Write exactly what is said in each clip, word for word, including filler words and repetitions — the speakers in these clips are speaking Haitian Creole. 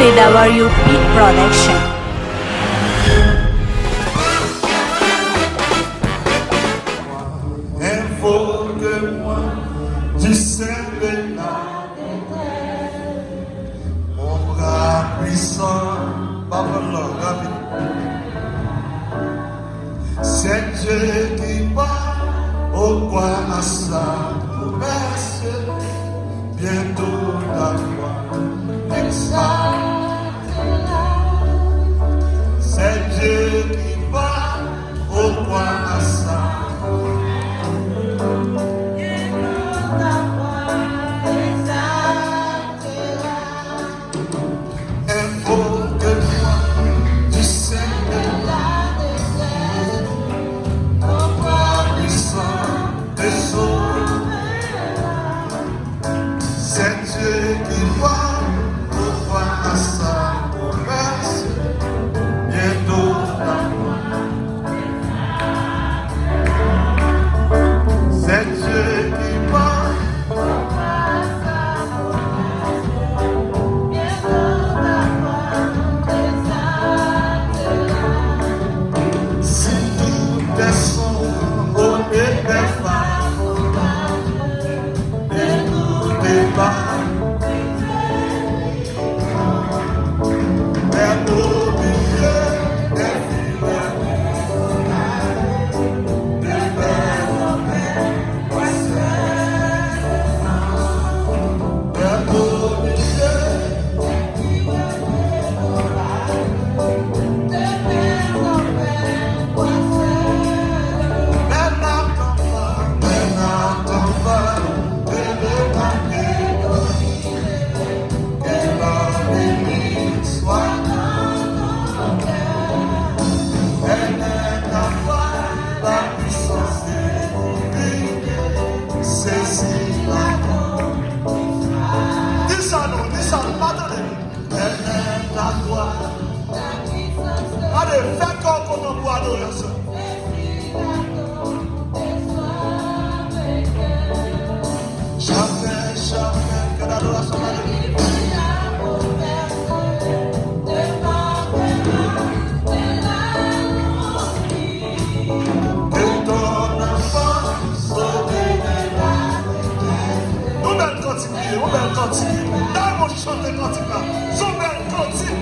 P W P Production. Invoquez-moi du sein de la détresse, mon bras puissant, papa love, rapide. C'est Dieu qui parle au roi à sa promesse, bientôt ta voix exaltera. C'est Dieu qui parle au roi à sa promesse, bientôt ta voix exaltera. Invoquez-moi du sein de la détresse, ton bras puissant te sauvera. C'est Dieu qui parle au roi à sa promesse, bientôt ta voix. C'est Dieu qui parle. Si tout est sombre et défavorable, ne doutez pas. Di sa non, di sa non, pa tande. Gade, fè kè w kontan pou adorasyon. Chante, chante, gade adorasyon, gade. Yon bèl kantik li ye, yon bèl kantik. Dayè mwen chante kantik la. Se yon bèl kantik.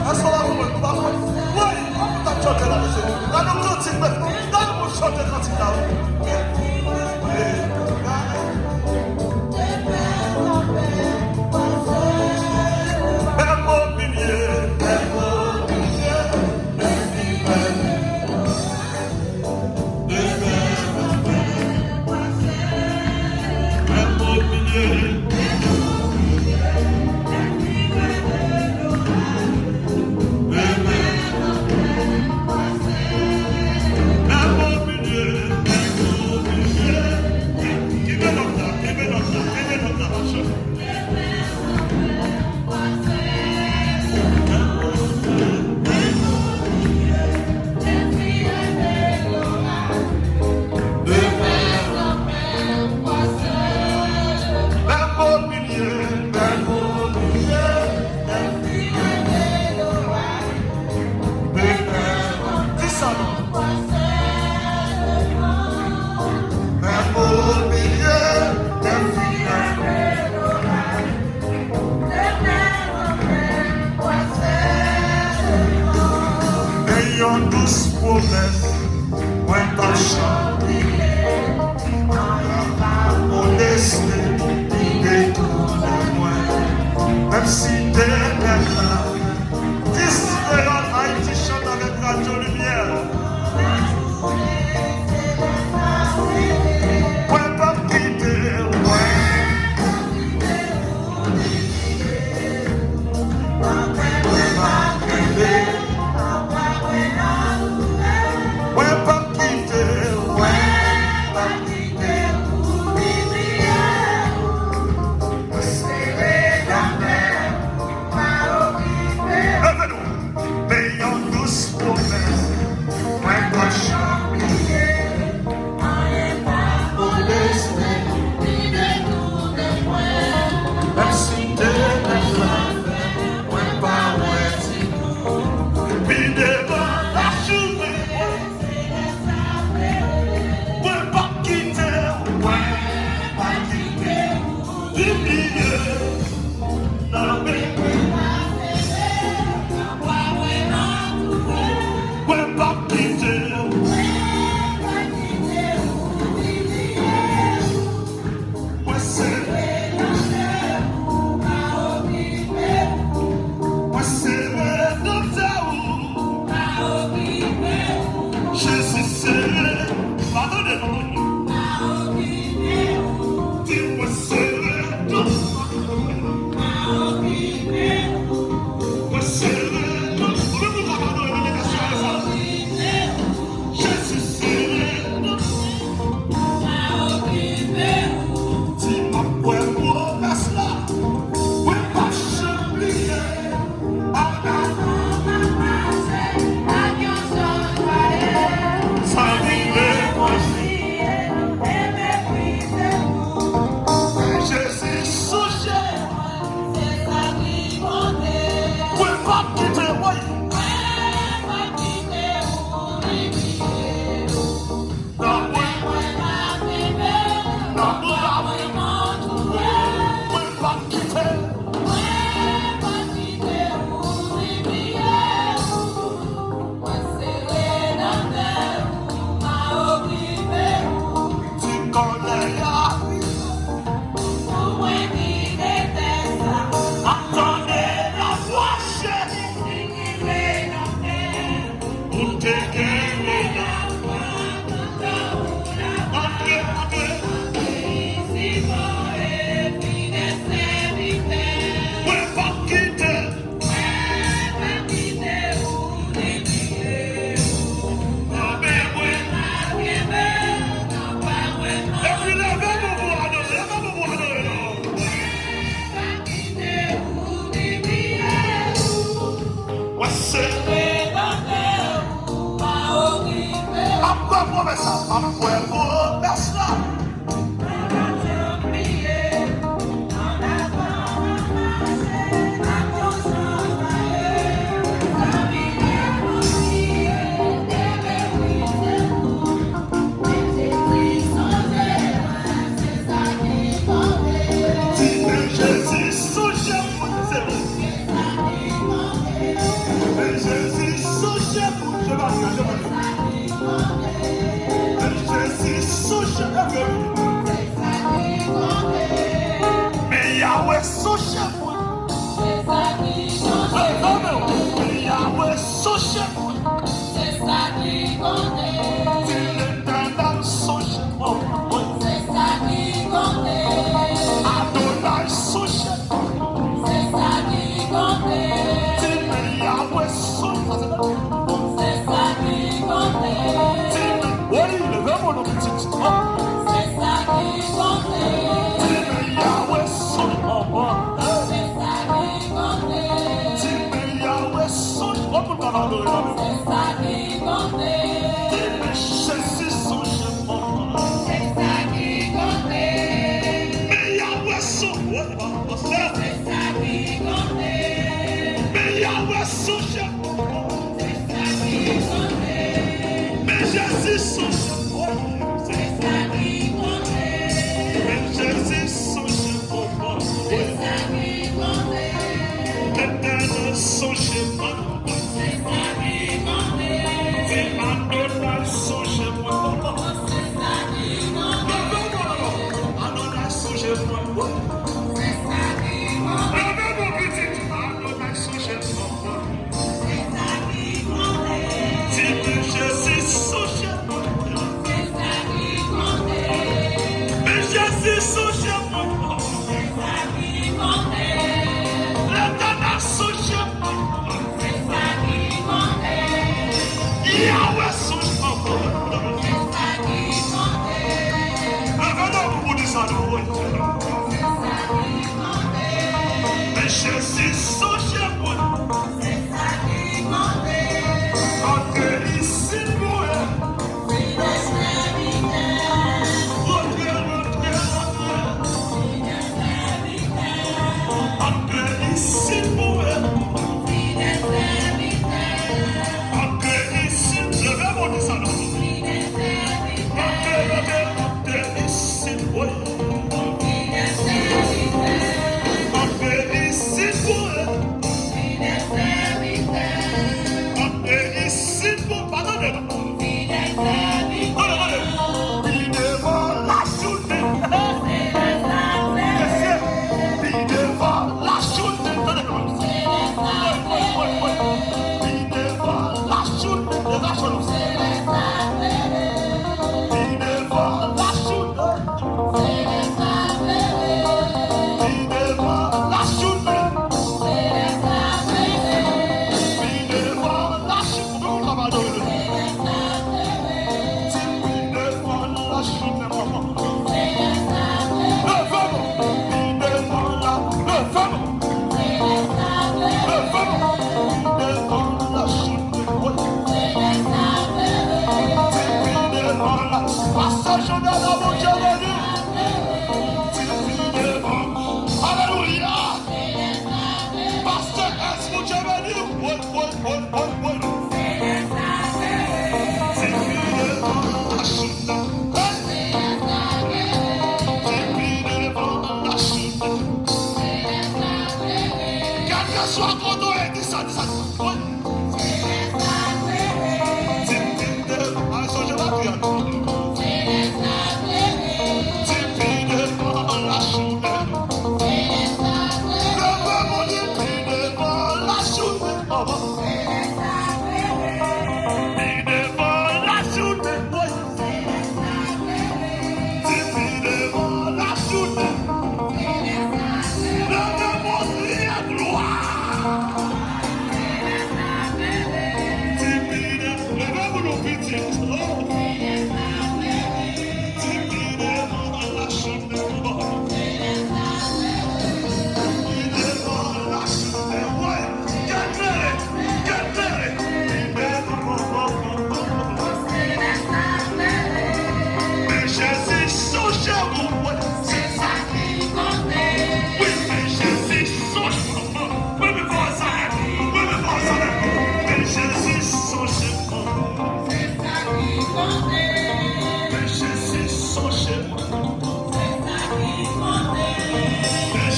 Èske w la konprann? Ou pa konprann? Woy! Ann nou t ap chante la, mesye. Gade yon kantik, men. Gade yon moun chante kantik la, wi. Mè mobilye, mè mobilye, mè mobilye. Yon dous pwomès, mwen p ap janm bliye. Mwen pa moleste, li detounen mwen. Menm si te nèg la, dis kreyòl Ayiti chante avèk Radyo Limyè.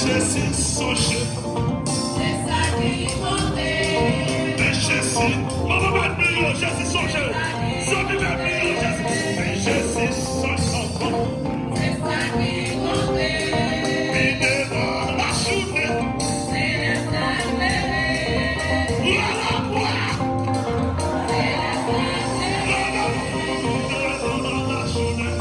Jezi sonje m. Se sa ki konte. Men Jezi, manman mèt milyon, Jezi sonje w. Zanmi mèt milyon, Jezi. Men Jezi sonje w. Se sa ki konte. Pi devan lajounen. Se lè sa klere. Ou alabwa. Se lè sa klere. Pi devan lajounen.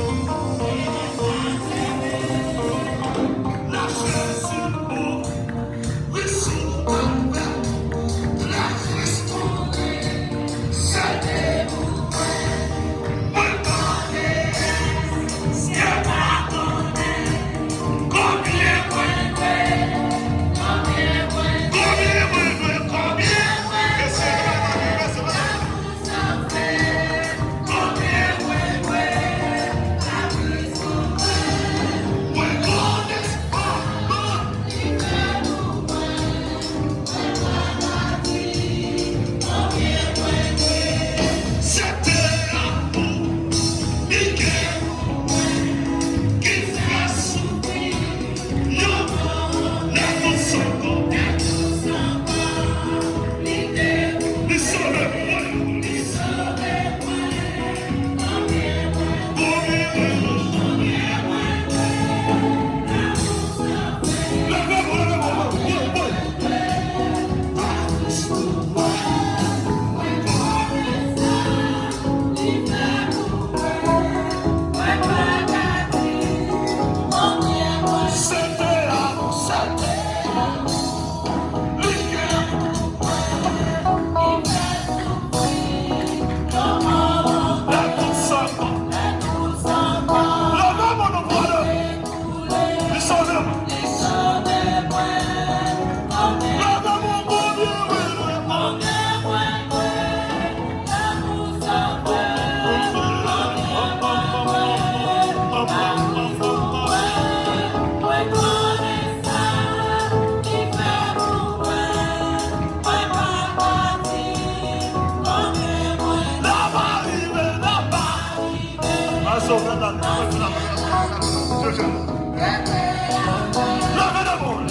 Leve de moun.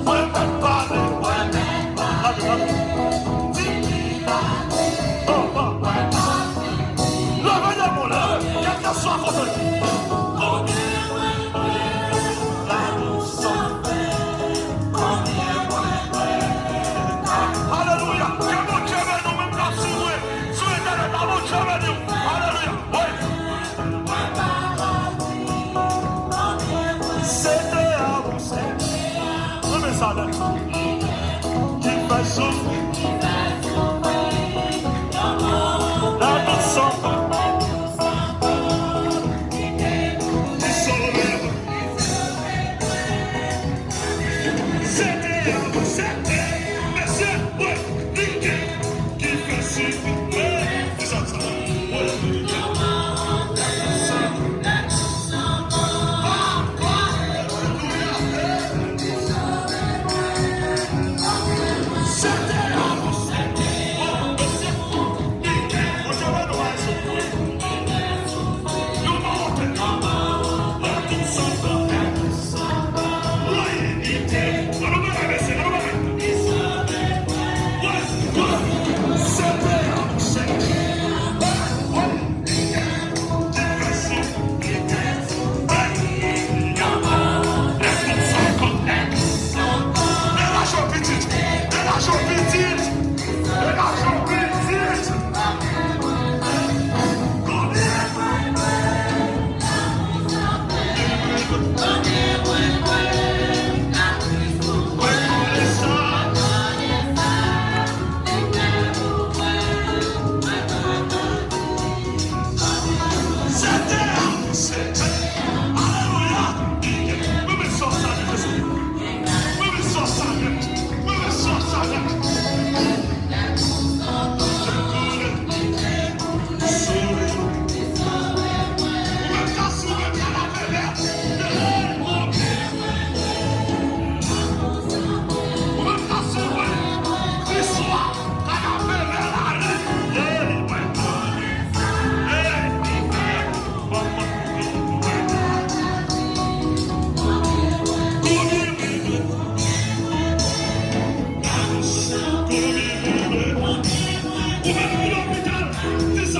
Mwen mèt pale, mwen mèt pale. Leve de moun, leve. Kèlkeswa kote. Alelouya. Ke Bondye beni w, menm k ap swiv mwen sou entènèt la, Bondye beni w. Alelouya. Wi.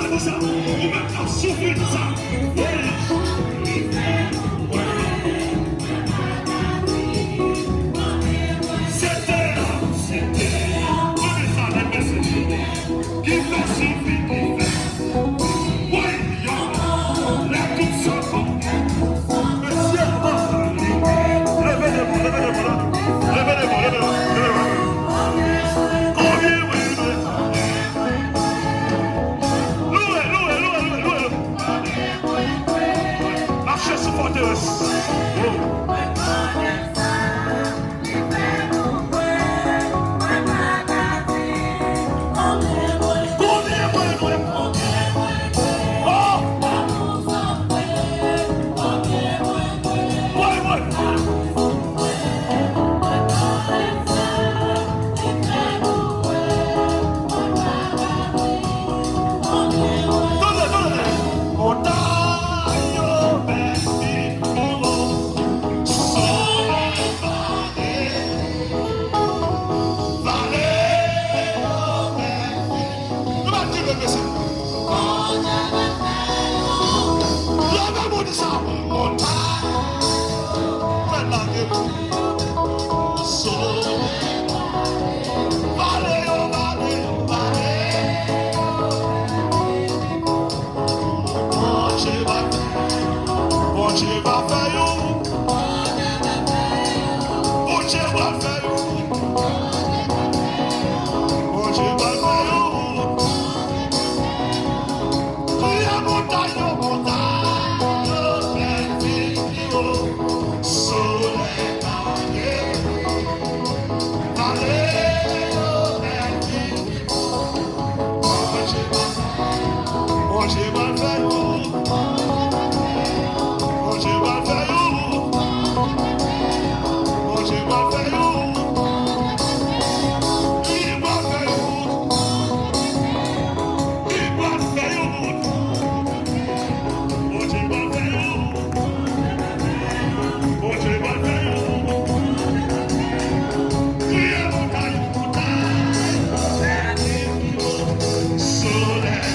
Konsa, ou menm k ap soufri konsa. Hey! Se tè a, se tè a. Mwen men sa, men mèsi. Ki fè soufri, ki fè. Woy, yo. Lè tout sa bon. Mesye, leve de bon, leve de bon, leve de bon, leve de bon, leve de bon. Konbyen mwen, leve. Louwe, louwe, louwe, louwe, louwe. Mache sou fòterès. Oh. Konbyen mwen, mwen. Oh. Woy, woy. Tande, tande. Montagne vèti, solèy mare, vale vèti. Nou pa di mesye. Leve moun sa, montagne. Fè lage pou solèy. Vale yo, vale yo, vale. Bondye va, Bondye va fè yon. Bondye va fè yon. Bondye va fè yon. Kriye montagne yo, montagne yo, fè vin pi wo. Solèy mare, vale yo, fè vin pi wo. Bondye va fè, Bondye va fè yon. Bondye va fè yon. Bondye va fè yon. Li va fè yon. Li va fè yon. Bondye va fè yon. Bondye va fè yon. Kriye montagne, montagne. Solèy.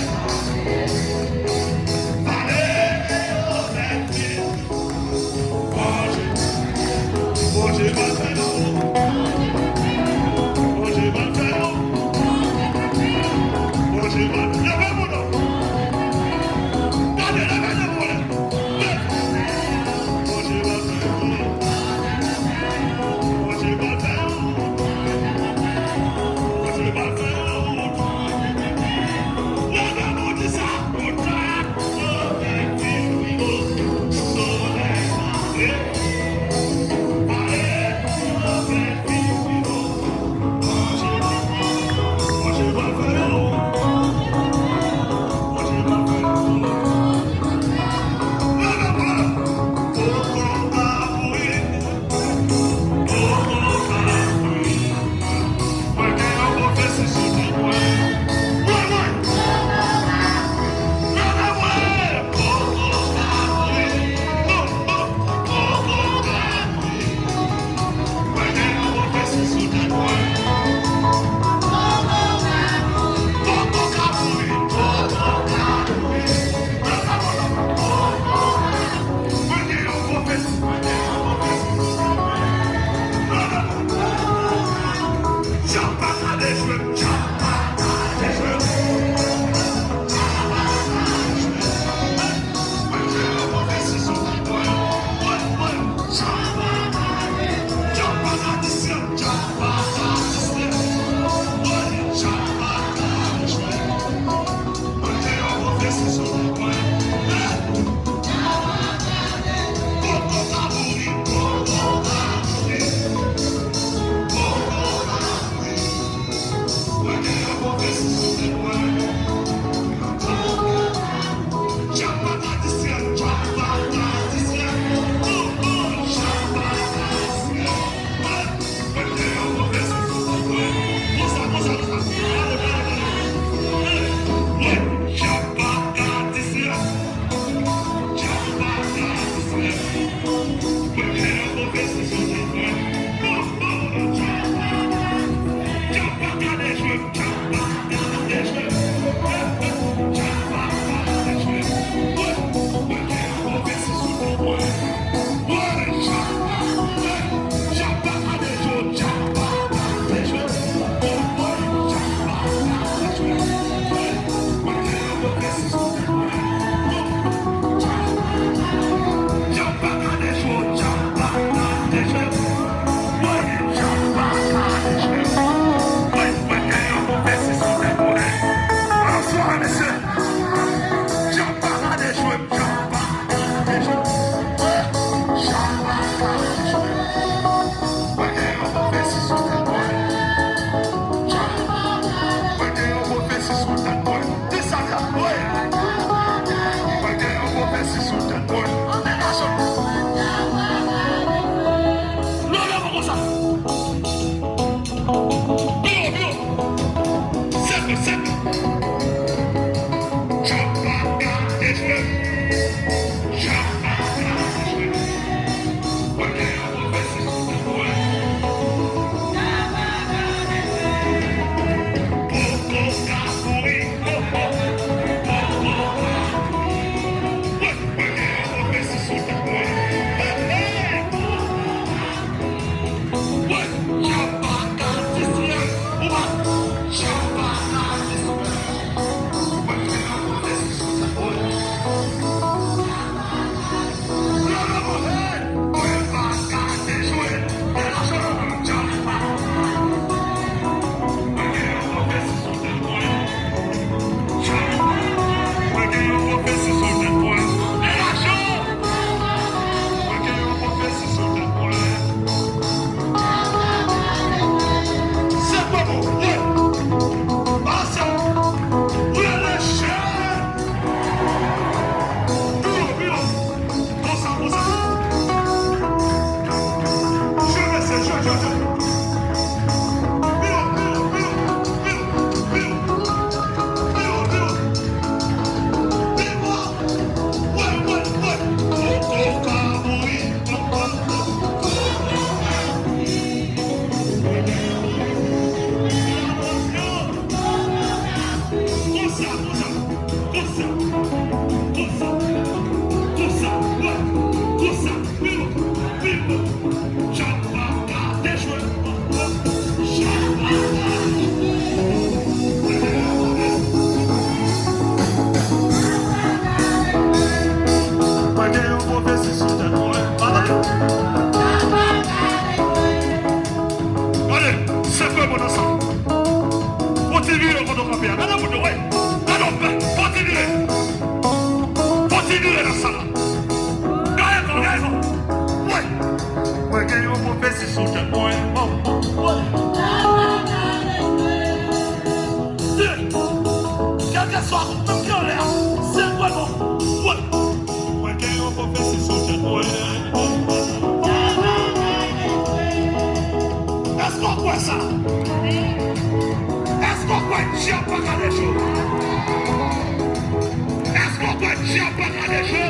Chapa ka dechwe.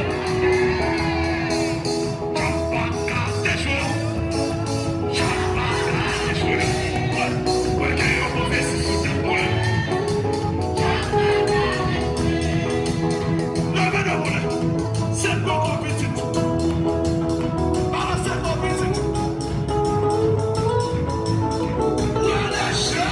Chapa ka dechwe. Chapa ka dechwe. Mwen, mwen gen yon pwofesi sou tèt mwen. Leve de mwen. Se poko pitit. Balanse kò pitit. Leve de mwen.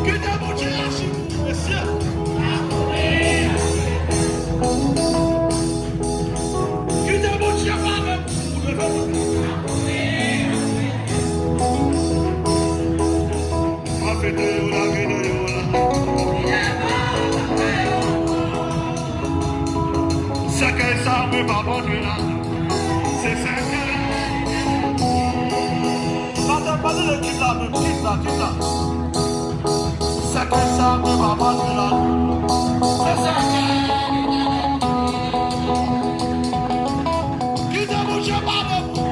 Kite Bondye aji pou ou, mesye. Kite Bondye pale pou ou, leve. Mwen fete yo la, vide yo la. Sèkèy sa, mwen pa abandone la. Se sèkèy. Pase, pase le kit la menm, kit la, kit la. Sèkèy sa, mwen pa abandone la. Se sèkèy. Kite Bondye pale pou ou.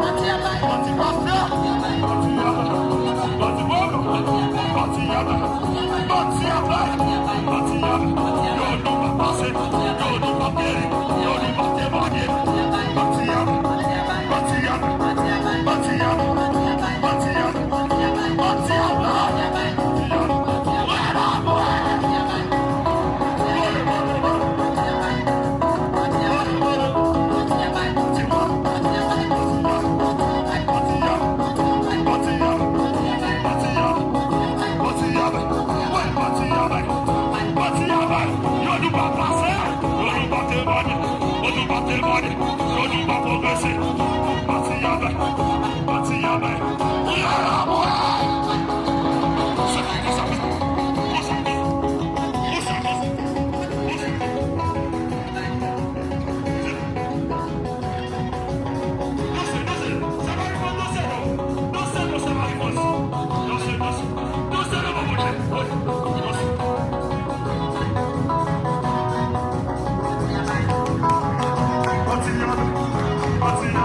Bandi pastè. Bandi pastè. Bandi pastè. Bandi pastè. Bandi pastè. Yo nou pa pase. Yo nou pa peri. Yo nou pa temwanye. Bandi pastè. Bandi pastè. Bandi pastè. Bandi pastè.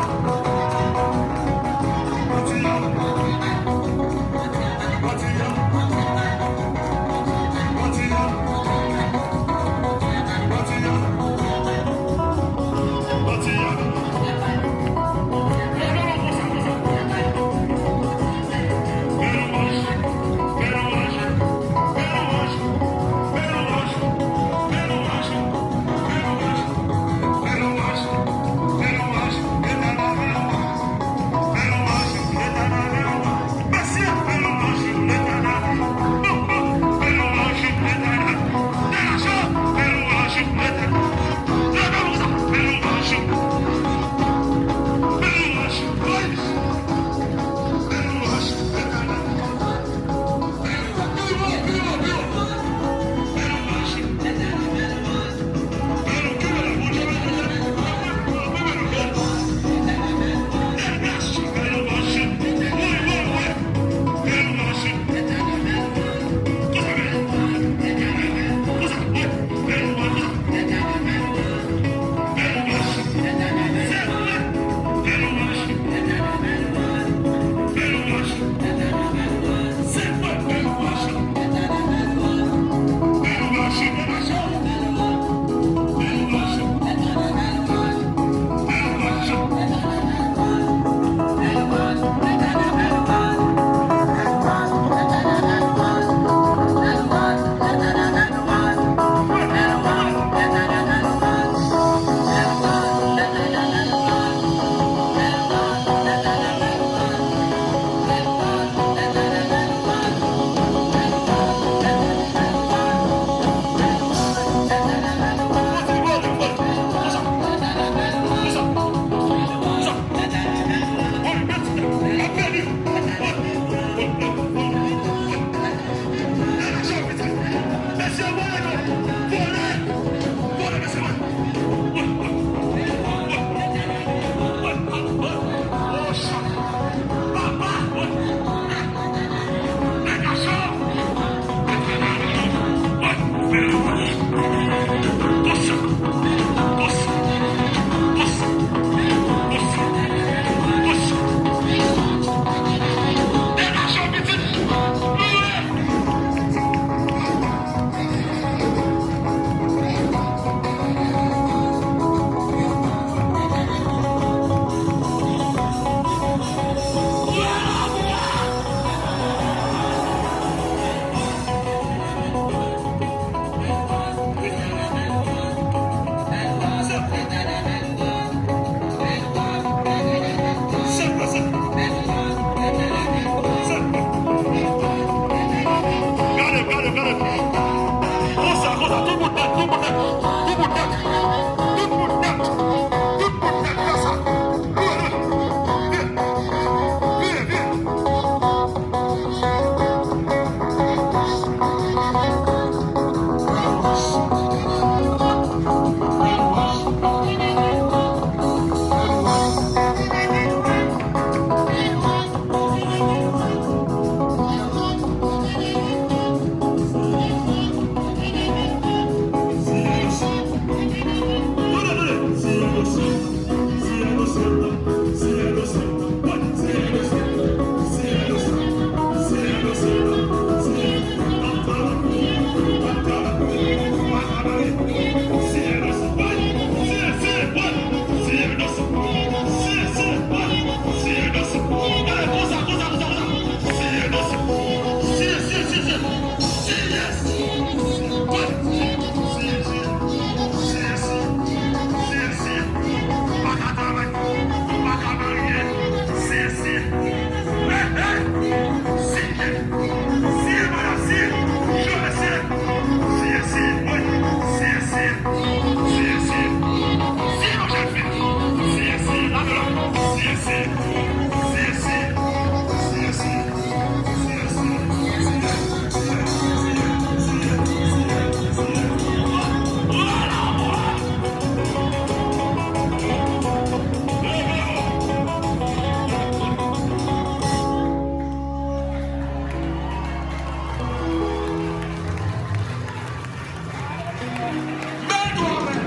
Men do amèn.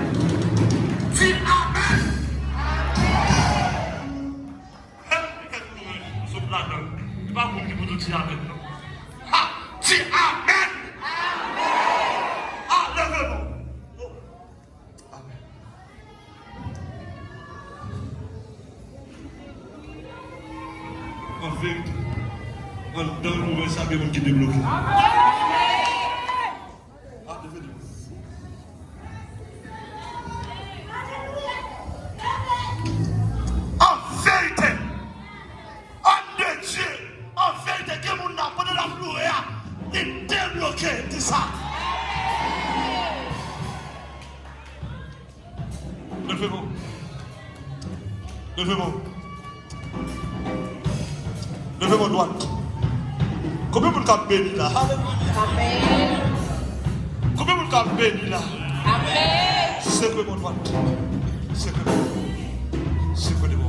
Di amèn. Kèk moun sot ladan. E pa moun ki pou di amèn, non. Ha! Di amèn. Ah, leve non. Oh. Amèn. An verite, anndan nouvèl sa, gen moun ki debloke. Ah, leve non. An verite, an de Dye, an verite, gen moun la, pandan l ap louwe a, li debloke, di sa. Leve men w. Leve men w. Leve men w dwat. Konbyen moun k ap beni la? Alelouya. Amèn. Konbyen moun k ap beni la? Amèn. Sekwe men w dwat. Sekwe men w. Sekwe men w.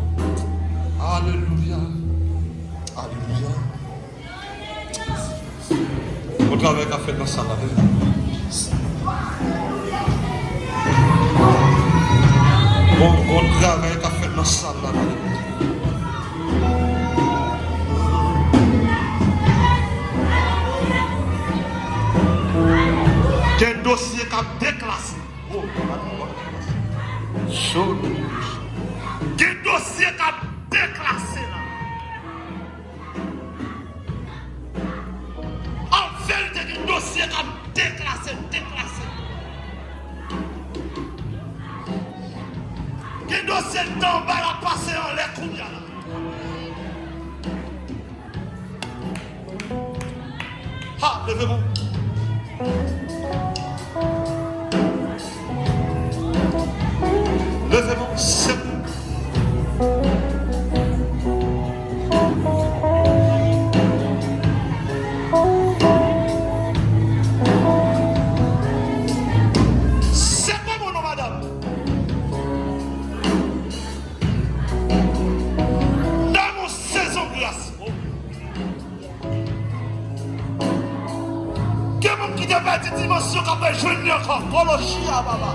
Alelouya. Alelouya. Bon travay k ap fèt nan sal la, wi. Bon, bon travay k ap fèt nan sal la, wi. Gen dosye k ap deklase. Oh, gen dosye k ap deklase la. An verite, gen dosye k ap deklase, deklase. Gen dosye k t anba l ap pase anlè kounye a la. Ha, leve men w. Leve men w, sekwe. Sekwe men w non, madanm. Nan yon sezon gras. Gen moun ki te pèdi dimansyon k ap rejwenn li ankò. Kolochia baba.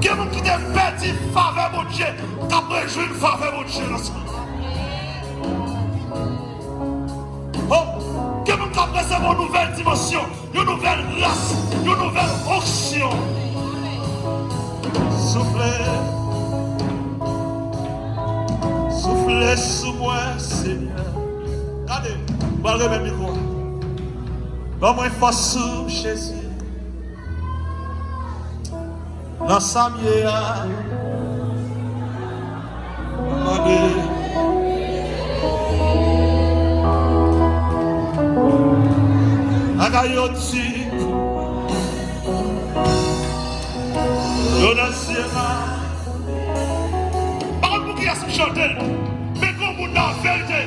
Gen moun ki te pèdi favè Bondye, k ap rejwenn favè Bondye nan sa. Oh, gen moun k ap resevwa yon nouvèl dimansyon, yon nouvèl gras, yon nouvèl onksyon. Soufle, soufle sou mwen, Senyè. Gade, m pral remèt mikwo a. Ban mwen fòs ou, Jezi. Nan sa m ye a, m mande. Bagay yo di, yo nan zye m. Pa konn pou kiyès m chante l, men gon moun nan verite.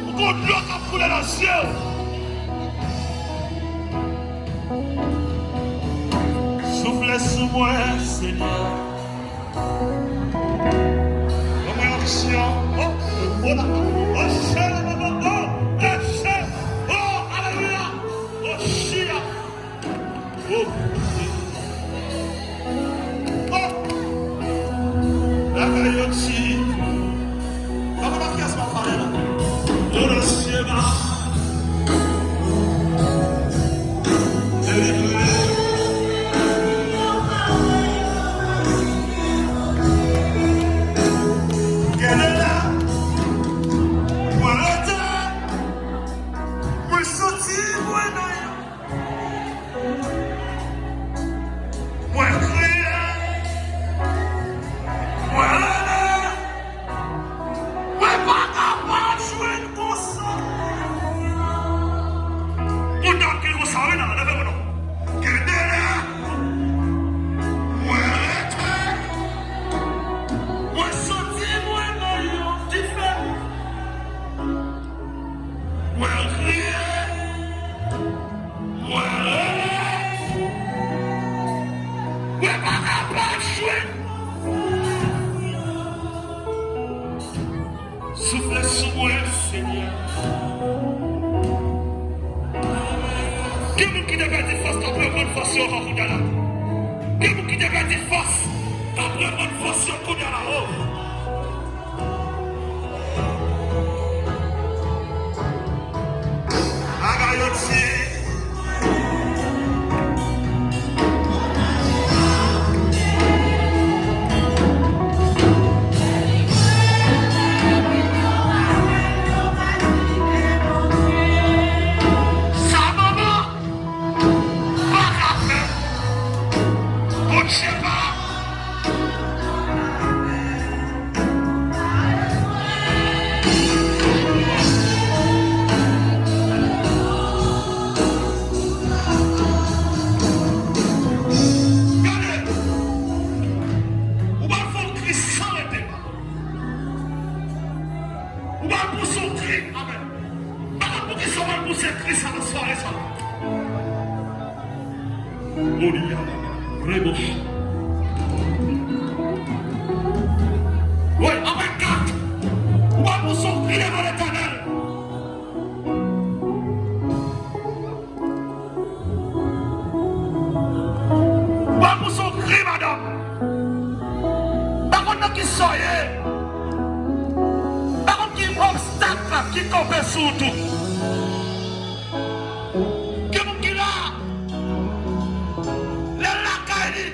Ou gon dlo k ap koule nan zye w. Soufle sou mwen, Senyè. Ban mwen onksyon. Oh, oh, la, oh, chè, la, la, la, oh, eh, chè. Oh, alelouya. Oh, chia. Oh. Oh. Bagay yo di. Papa, pa kiyès m ap pale la. Yo nan syèl la. Delivre. Kenbe la. Mwen rete. Mwen soti, mwen nan Mwen kriye, mwen rele, mwen pa Soufle sou mwen, Senyè. Gen moun ki te pèdi fòs, k ap reprann fòs yo ankò kounye a la. Gen moun ki te pèdi fòs, k ap reprann fòs yo kounye a la. Oh. Bagay yo di. Sa manman pa ka fè, Bondye pa. Gade, ou pral fè yon kri san rete. Ou pral pouse yon kri. Amèn. Pa konn poukisa w pral pouse kri sa nan sware sa. Gloria, rebos. Wi, apre kat, w ap pouse yon kri devan Letènèl. W ap pouse yon kri, madanm. Pa konn nan kisa w ye. Pa konn ki obstak ki kanpe sou wout ou. Gen moun ki la, lè l lakay li,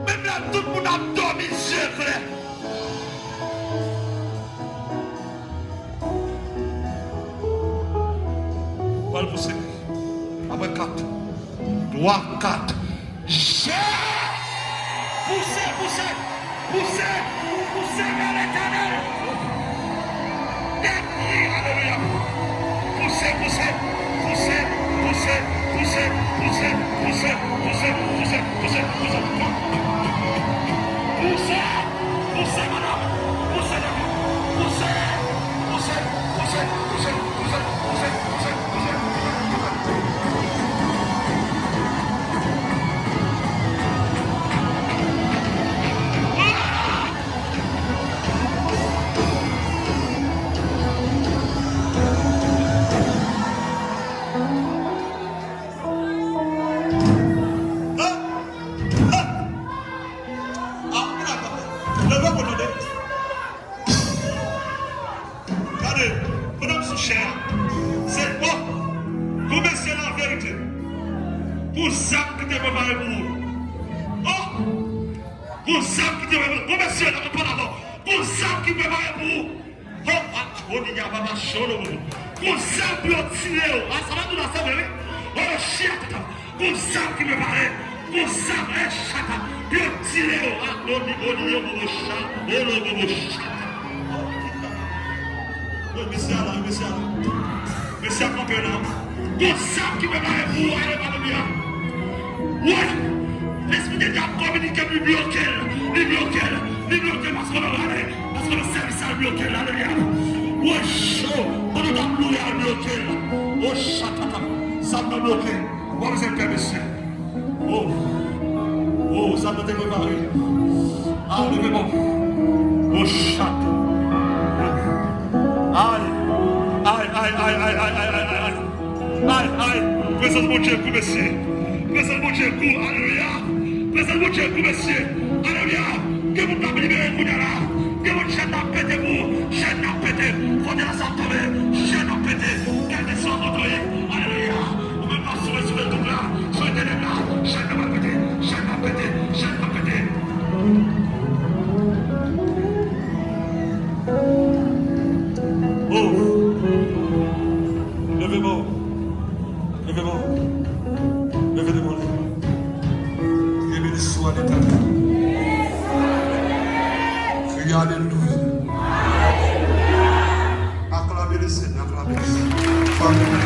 menm lè tout moun ap dòmi, zye klè. Pral pouse. Apre kat. Twa, kat. Je! Pouse, pouse, pouse, pouse vè Letènèl. Dènye, alelouya. Pouse, pouse, pouse. Pouse, pouse, madanm. Pouse, madanm. Pouse, pouse, pouse. Gade, pandan m sou chè a, se, o, gon mesye laverite. Gon zam ki te prepare pou ou. O, gon zam ki te prepare. Gon mesye la, m pale avè w. Gon zam ki prepare pou ou. O, a, o, li a, baba, cholo, baba. Gon zam pou yo tire w. A, sa va tou la, se vre, wi. O, chè, tata. Gon zam ki prepare, gon zam, e chata, pou yo tire yo, a, oni, oni, yo, bobo, cha, olo, bobo, chata. Wi, mesye a la, wi, mesye a la. Mesye a kanpe la. Gon zam ki prepare pou ou, ale, alelouya. Wi, lespri de Dye ap kominike, li bloke l, li bloke l, li bloke l, paske w nan rale, paske w nan sèvis sa, li bloke l, alelouya. Wi, cho, pandan w t ap louwe a, li bloke l. O, chatata, zam nan bloke. Ou pa bezwen pè, mesye. O, o, sa nou te prepare. A, leve men w. O, chat. Ay, ay, ay. Ay, ay. Prezans Bondye gou, mesye. Prezans Bondye gou. Alelouya. Prezans Bondye gou, mesye. Alelouya. Gen moun k ap libere kounye a la. Gen moun chèn nan ap pete pou ou. Chèn nan ap pete. Kote la sa ap tonbe. Chèn nan ap pete. Kèlkeswa kote w ye. Alelouya. Ou menm k ap soufri sou fè doub la, sou entenet la, chèn nan pral pete, chèn nan pete, chèn nan pete. Oh! Leve men w. Leve men w. Leve devan li. Kriye beni sou Letènèl. Kriye alelouya. Aklame le Senyè, aklame le Senyè.